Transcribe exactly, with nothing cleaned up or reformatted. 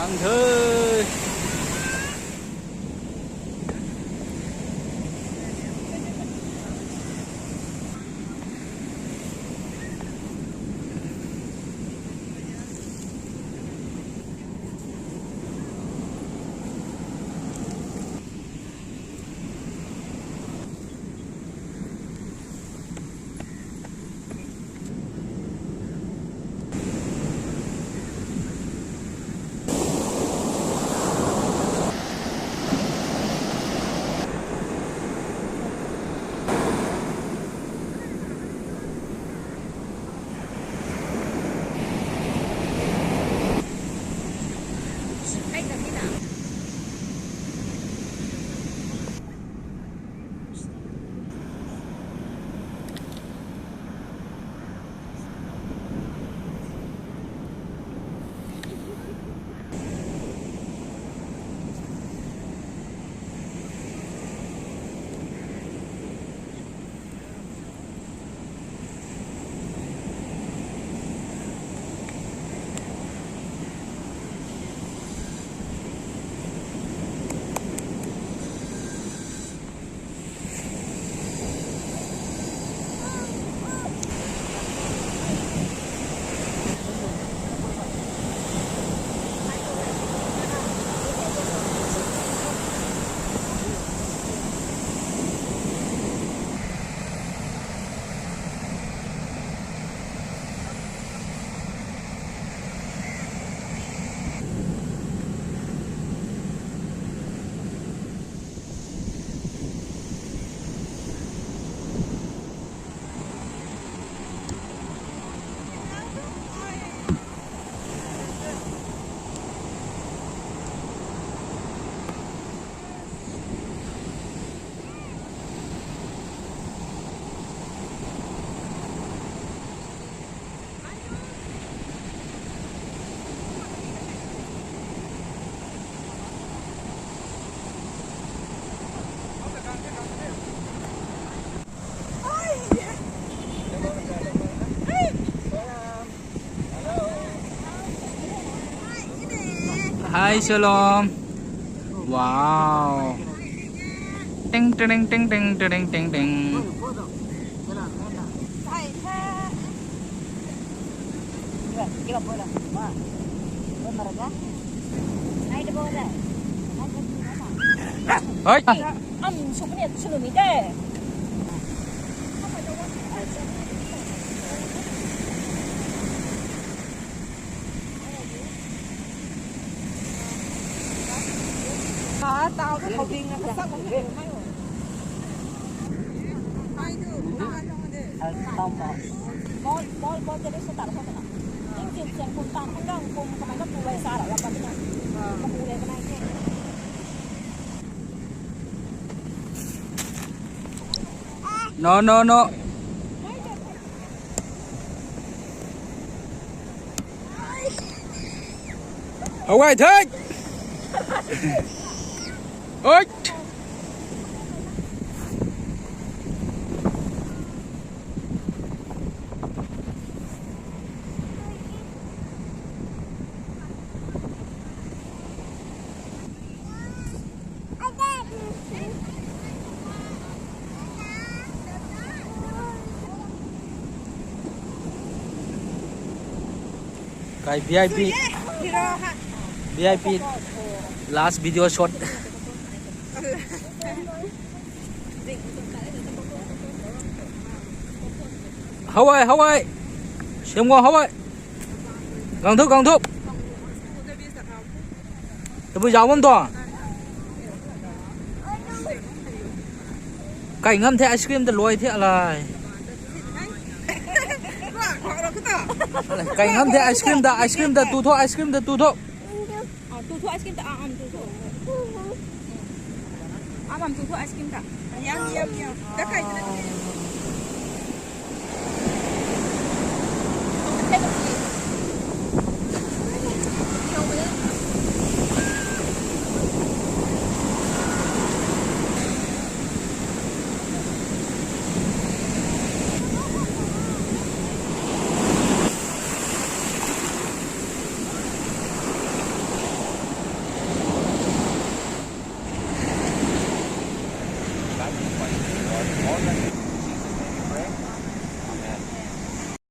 Thei. Hi, Shalom. Wow. Ting, ting, ting, ting, ting, ting, ting, ting. Hoi. Am sukni sunu ni de. No, no, no. Hawai thei. Oi. Kai V I P. V I P. Last video shot. Hawai, hawai. Siam guang hawai. Gang thu, gang thu. Tabui zauc bam tuang. Kai ngam the ice cream ta luai the alai. Kai ngam the ice cream ta, ice cream ta tu tho, ice cream ta tu tho. Ah, tu tho ice cream ta, ah, am tu tho. Ah, am tu tho ice cream ta. Yum, yum, yum. Ta kai ta.